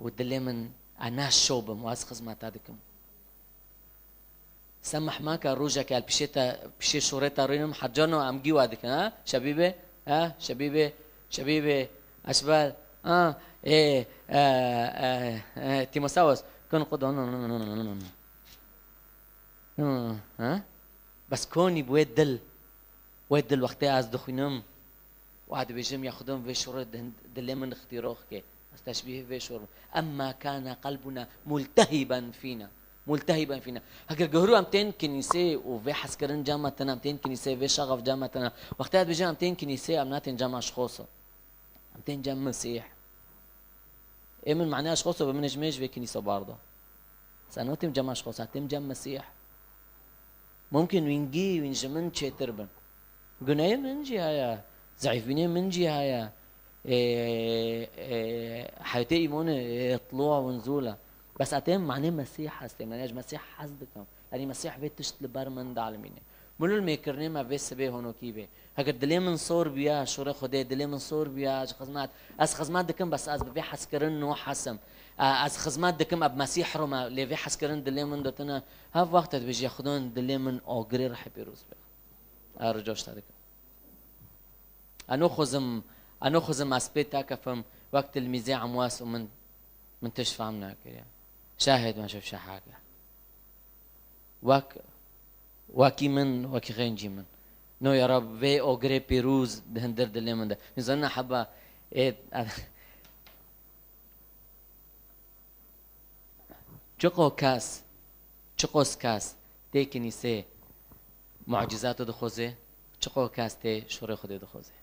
û dilê min, e, ne şo bim û ez xizmeta dikim." Semih me ke rojeke li pişê te, pişê şorê te rûnim, her cano em gî we dikin, ha? Şebîbê, ha? Şebîbê, şebîbê, eşber, ha? Ê, e, e, e, Timoseos, kun qudo, no, no, no, no, no, no, no. No, ha? Bes konî bi wê dil, wê dil wextê ez dixwînim, Wa dibêjim, ya Xwedê, vê şorê di hin-, dilê min ixtîrox ke. Ez teşbîhê vê şor bim. Emma kana qelbuna multehiben fîna. Multehiben fîna. Heger guhru em tên kinîsê û vê hezkirin cem me tine, em tên kinîsê, vê şexef cem me tine. Wextê ez dibêjim em tên kinîsê, em natên cema ji xwe so. Em tên cem Mesîh. Ê min, manaya ji xwe so bi min ji mêj vê kinîsa barda. Sen têm cema ji xwe, sen têm cem Mesîh. Mumkin wîn gî, wîn ji min çêtir bin. Guneyê min jî heye, zeîfbînê min jî heye. Ê, ê, heytê îmonê, ê, tluwa û nzûla. Bes ez têm manê Mesîh hez têm, manê ji Mesîh hez dikim. Yanî Mesîh vê tişt li ber min dalimîne. Milûl mêkirinê me vê sibê honokî bê. Heger dilê min sor bûya, şûrê Xwedê, dilê min sor bûya, ji xizmet, ez xizmet dikim, bes ez bi vê hezkirin no hez im. E, ez xizmet dikim, ev Mesîh ro me, lê vê hezkirin dilê min de tune. Hev wext e dibêje, Xwedon dilê min agirê rihê pîroz be. E, rica ji te dikim. Eno xwezim, eno xwezim ez pê tekefim, wek tilmîzê Emwas û min, min tişt fehm nekiriye. Şahid me şev şehake. Wek, wekî min, wekî xêncî min. No ya Rab, vê ogirê pîroz di hindir dilê min de. Min zanîna heba, ê, çiqo kes, çiqos kes tê kinîsê mucîzato dixwazê, çiqo kes tê şûrê Xwedê dixwazê.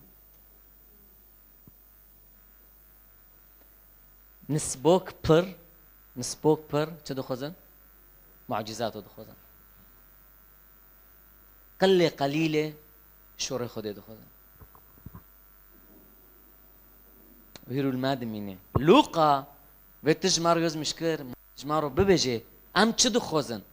Nisbok pir, nisbok pir çi dixwazin? Mucîzato dixwazin. Qilê qelîlê şûrê Xwedê dixwazin. Hîrû li me dimîne. Lûqa vê tu ji me re yoz mişkir, ji me re bibêje, em çi dixwazin?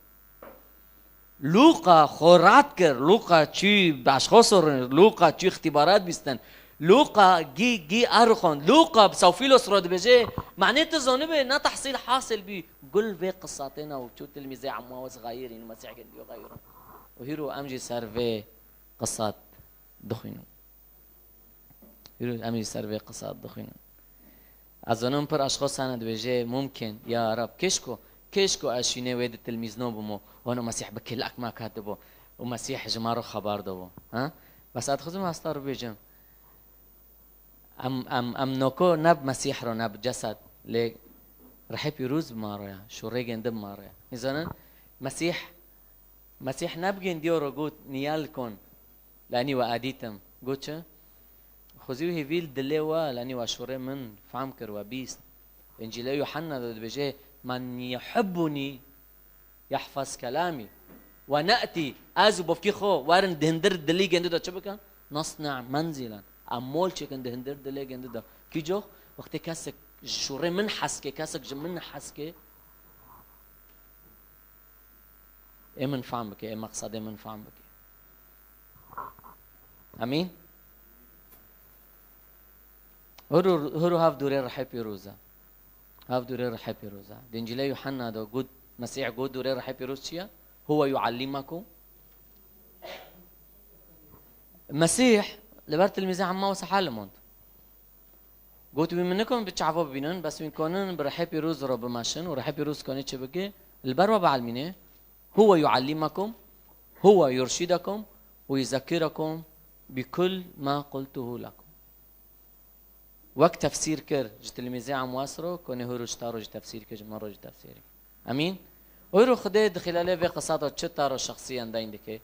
Lûqa xwe red kir, Lûqa çû bi eşxaso re, Lûqa çû îxtîbarat bîstin, Lûqa gî, gî erixand, Lûqa bi Sewfîlos re dibêje, manê tu zanibê, ne tehsîl hasil bî, gul vê qisatê ne û çû tilmîzê Emmawis xeyirîn, Mesîh gendiyo xeyirûn. Û hîro em jî ser vê qisat dixwînin. Hîro em jî ser vê qisat dixwînin. Ez zanim pir eşxas hene dibêje, mumkin, ya Rab, keşko, keşko ez şînê wê di tilmîzno bûmo, wano Mesîh bi kilek me ketibo û Mesîh ji me re xeber dabo. Ha? Bes ez dixwazim ez te re bêjim. Em, em, em noko ne bi Mesîh re, ne bi cesed, lê rihê pîroz bi me re ya, şûrê gindi bi me re ya. Nizanin, Mesîh, Mesîh ne bi gendiyo re got, niyal kon, lenî we edîtim. Got çi? Xwezî û hêvî li dilê we, lenî we şûrê min fehm kir, we bîst. Încîlê Yuhanna de dibêje, "Men yuhibbunî yahfaz kelamî." We ne'tî, ez û bavkî xwe werin di hindir dilî gêndi de çi bikin? Nasne menzilen. Em mol çêkin di hindir dilê gêndi de. Kî cox? Wextê kesek ji şûrê min hez ke, kesek ji min hez ke, ê min fehm bike, ê meqsedê min fehm bike. Emîn? Hûr û, hûr û hev dûrê rihê pîroz e. Hev dûrê rihê pîroz e. Di Încîlê Yuhanna de got, Mesîh got dûrê rihê pîroz çi ye? Huwe yuallimakum. Mesîh li ber tilmîzê Emmawis hal mond. Got, wî min nikon bi çava bibînin, bes wî konin bi rihê pîroz re bimeşin û rihê pîroz konê çi bike? Li ber we bielmîne. Huwe yuallimakum, huwe yurşidakum û yuzekkirakum bi kul ma qultuhu lakum. Wek tefsîr kir ji tilmîzê Emwas re, konê hûr û ji te re jî tefsîr kir, ji min re jî tefsîr kir. Emîn? Hûr û Xwedê di xîlalê vê qisata çi te re şexsiyen deyn dike?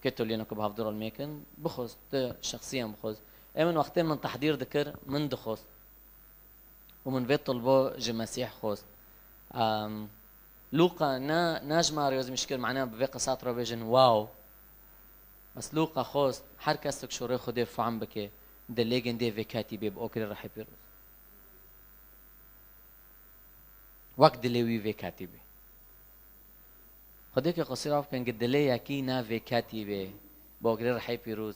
Ke tu lêno ku bi hevdû re mêkin, bixwest, tu şexsiyen bixwest. Ê min wextê min tehdîr dikir, min dixwest. Û min vê tilbo ji Mesîh xwest. Em, Lûqa ne, ne ji me re yozmîş kir, mane bi vê qisat re bêjin, wow. Bes Lûqa xwest, her kesek şûrê Xwedê fehm bike, dilê gindê vê ketî bê bi okirê rihê pîroz. Wek dilê wî vê ketî bê. Xwedê ke qisî rav bikin, gi dilê yekî ne vê ketî bê, bi okirê rihê pîroz.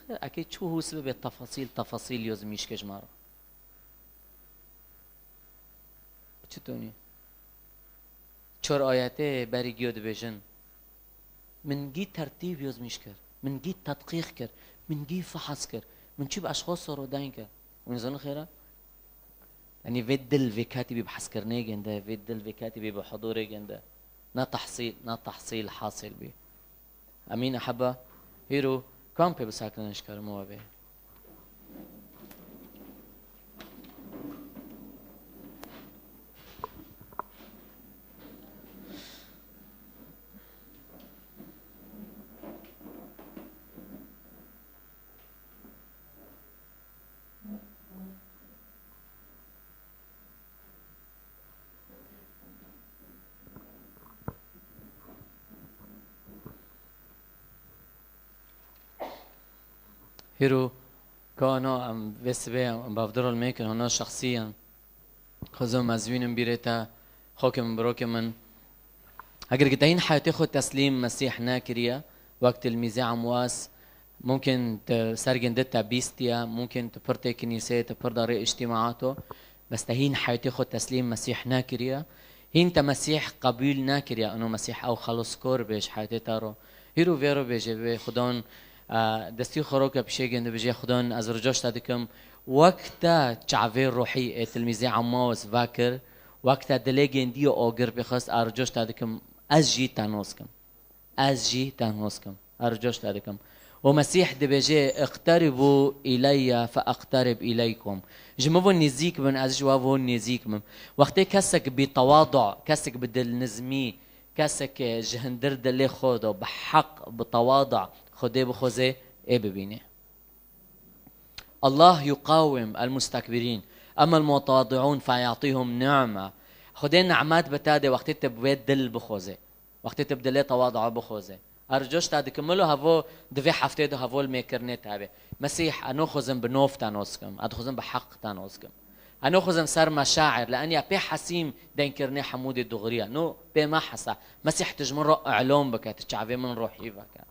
Xêr, ekê çû hûs bibe, tefasîl, tefasîl yozmîş ke ji me re. Çi tonî? Çor ayetê berî giyo dibêjin. Min gî tertîb yozmîş kir. Min gî tedqîq kir. Min gî fihas kir. Min çi bi eşxaso re deyn kir. Hûn zanin xêr e? Yanî vê dil, vê ketî bî bi hezkirinê ginde, vê dil, vê ketî bî bi hudûrê ginde. Ne tehsîl, ne tehsîl hasil bî. Emîn eheba, hîro kam pê bisekinin ji kerimo we bê. Hîro, ka no em vê sibê em bavdiro li mêkin, hona şexsî ye. Xwezim ez vînim bîrê te, xokê min, birokê min. Eger gideyîn heyatê xwe teslîm Mesîh nekiriye, wek tilmîzê Emwas, mumkin tu sergên di te bîstiye, mumkin tu pir tê kinîsê, tu pir darê îctîmaato, bes te hîn heyatê xwe teslîm Mesîh nekiriye, hîn te Mesîh qebûl nekiriye, ino Mesîh ew xeloskor bê ji heyatê te ro. Hîro vê ro bêje bê Xudan, e, destî xwe roke pişê gên dibêje, Xudan, ez ricoş te dikim, wek te çavê ruhî ê tilmîzê Emmaus vekir, wek te dilê gêndî û agir pê xist, ez ricoş te dikim, ez jî te nos kim. Ez jî te nos kim. Ez ricoş te dikim. Û Mesîh dibêje, "Iqteribû îleyye fe eqterib îleykum." Ji min ve nêzîk bin, ez ji we ve nêzîk bim. Wextê kesek bi tewadu, kesek bi dilnizmî, kesek ji hindir dilê xwe de bi heq, bi tewadu Xwedê bixweze, ê bibîne. Allah yuqawim el mustekbirîn, emmel mutadi'ûn feyatîhum ni'me. Xwedê ni'met bi te de wextê te bi wê dil bixweze. Wextê te bi dilê tewadu bixweze. Ez ricoş te dikim, milo hevo di vê heftê de hevo li mêkirinê te be. Mesîh, ez noxwazim bi nov te nos kim, ez dixwazim bi heq te nos kim. Ez noxwazim ser meşair, li eniya pê hesîm deynkirinê hemû dê dogriya. No, pê me hesa. Mesîh, tu ji min re ilom bike, tu çavê min ruhî veke.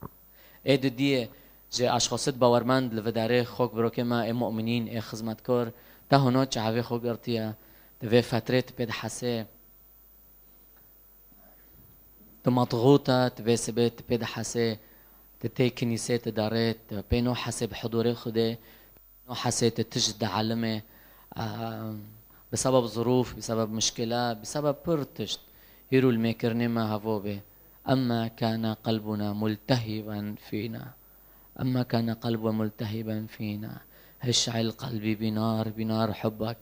Ê didiyê ji aşxosit bawermend li vidarê xok birokê me ê mu'minîn, ê xizmetkor, te hûno çavê xwe girtiye, di vê fetrê tu pê dihesê. Tu matxût e, tu vê sibê tu pê dihesê, tu tê kinîsê tu darê, tu pê no hesê bi hudûrê Xwedê, no hesê tu tişt dielime, ah, bi sebeb zirûf, bi sebeb mişkila, bi sebeb pir tişt. Hîrû li mêkirinê me hevo bê. Emme kane qelbuna multehiben fîna. Emme kane qelbuna multehiben fîna. Hiş'il qelbî binar, binar hubbek.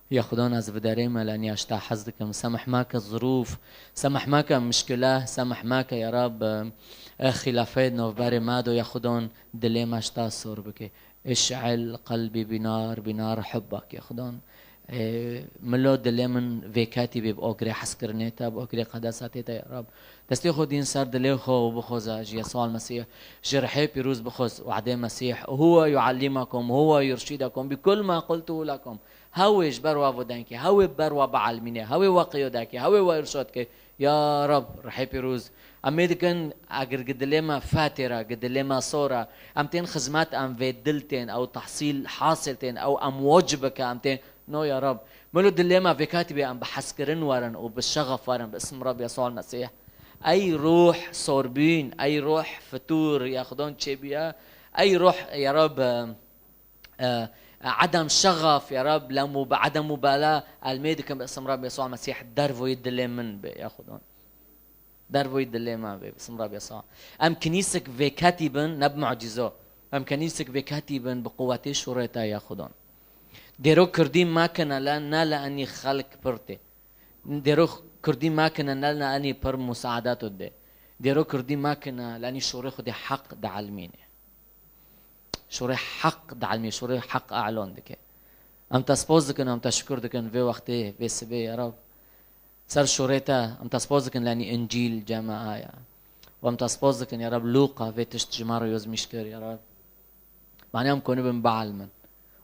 Ya Xudan, ez vidarê me li eniya ji te hez dikim. Semih meke zirûf, semih meke mişkile, semih meke ya Rab, e, xîlafê navberê me do ya Xudan dilê me ji te sor bike. Iş'il qelbî binar, binar hubbek ya Xudan. E, milo dilê min vêketî bê bi agirê hezkirinê te, bi agirê qedesatê te ya Rab. Destê xwe dîn ser dilê xwe û bixweze ji Yesûa Mesîh, ji rihê pîroz bixwez, we'dê Mesîh, "Huwe yuallimakum, huwe yurşidakum bi kul ma qultu lekum." Hewê ji ber we vo denkê, hewê ber we bielmîne, hewê we qiyodekê, hewê we irşad ke. Ya Rab, rihê pîroz, em ê dikin, eger gi dilê me fetê re, gi dilê me sor e, em tên xizmet, em vê dil tên, ew tehsîl hasil tên, ew em wacib bike, em tên, no ya Rab. Milo dilê me vê katî bê, em bi hezkirin werin û bi şexef werin, bi ism Rab Yesûa Mesîh. Ey ruh sorbîn, ey ruh fitur, ya Xudan çêbûye, ey ruh, ya Rab, e, e, edem şexef, ya Rab, lemu bi edem mubala, elmê dikim bi ism Rab Yesûa Mesîh, dervoyî dilê min be, ya Xudan. Dervoyî dilê me be, bi ism Rab Yesûa. Em kinîsik vê katî bin, ne bi mucîzo. Em kinîsik vê katî bin, bi quwetê şûrê te, ya Xudan. Dêro Kurdî makine le, ne le enî xelk pir tê. Dêro Kurdî makine, ne le enî pir musaadat de. Dêro Kurdî makine, le enî şûrê Xwedê heq dielmîne. Şûrê heq dielmîne, şûrê heq e'lan dike. Em te spas dikin, em te şikir dikin, vê wextê, vê sibê, ya Rab. Ser şûrê te, em te spas dikin, le enî Încîl cemaaya. Û em te spas dikin, ya Rab, Lûqa vê tişt ji me re yozmîş kir, ya Rab. Mane em konibin bielmin.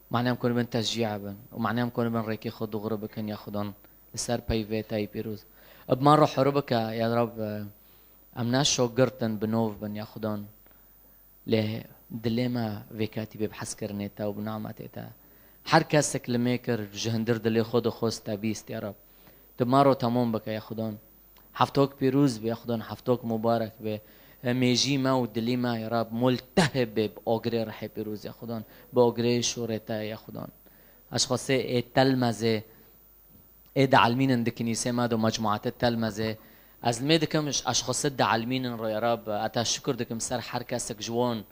Mane em konibin teşcî bin. Û mane em konibin rêkê xwe dogri bikin, ya Xudan. Li ser peyvê te yî pîroz. Bi me re hûr bike, ya Rab, em ne şogirtin bi nov bin, ya Xudan. Lê dilê me vê katî bê bi hezkirinê te û bi nimetê te. Her kesek li mêkir ji hindir dilê xwe dixwest te bîst, ya Rab. Tu me ro temam bike, ya Xudan. Heftok pîroz be, ya Xudan, heftok mubarek be. Mêjî me û dilî me, ya Rab, multehib be bi ogirê rihê pîroz, ya Xudan. Bi ogirê şûrê te, ya Xudan. Ez xwesê ê telmezê, ê dielmînin di kinîsê me do mecmuatê telmezê. Ez li mê dikim, ez xwesê dielmînin ro, ya Rab. Ez te şikir dikim ser her kesek ji wan.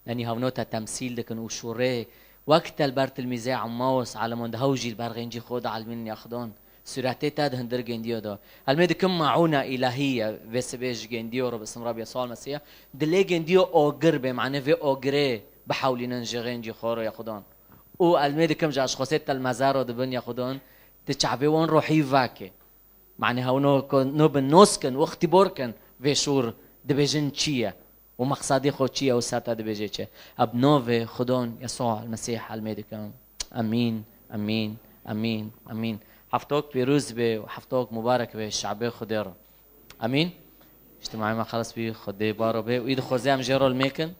Yanî hevno te temsîl dikin û şûrê wek te li ber tilmîzê Emmaus eleman di hew jî li ber xêncî xwe dielmînin ya Xidon. Sûretê te di hindir gendiyo de. Helmê dikim maûna îlahî ye, vê sibê ji gendiyo re bi ism Rabî Yesûa Mesîh. Dilê gendiyo ogir bê, manê vê ogirê bihewlînin ji xêncî xwe re ya Xidon. Û helmê dikim ji aşxosê telmeza re dibin ya Xidon, di çavê wan ruhî vake. Manê hewno ku no bin nos kin û ixtîbor kin vê şûr dibêjin çi ye û meqsedê xwe çi ye û ser te dibêje çi. Eb novê Xidon Yesûa Mesîh helmê dikim. Emîn, emîn, emîn, emîn. Heftok pîroz be û heftok mubarek be şabê Xwedê re. Emîn. اجتماعي ما خلص بيه خدي بارو بيه. وإيد خوزي أم جيرو الميكن.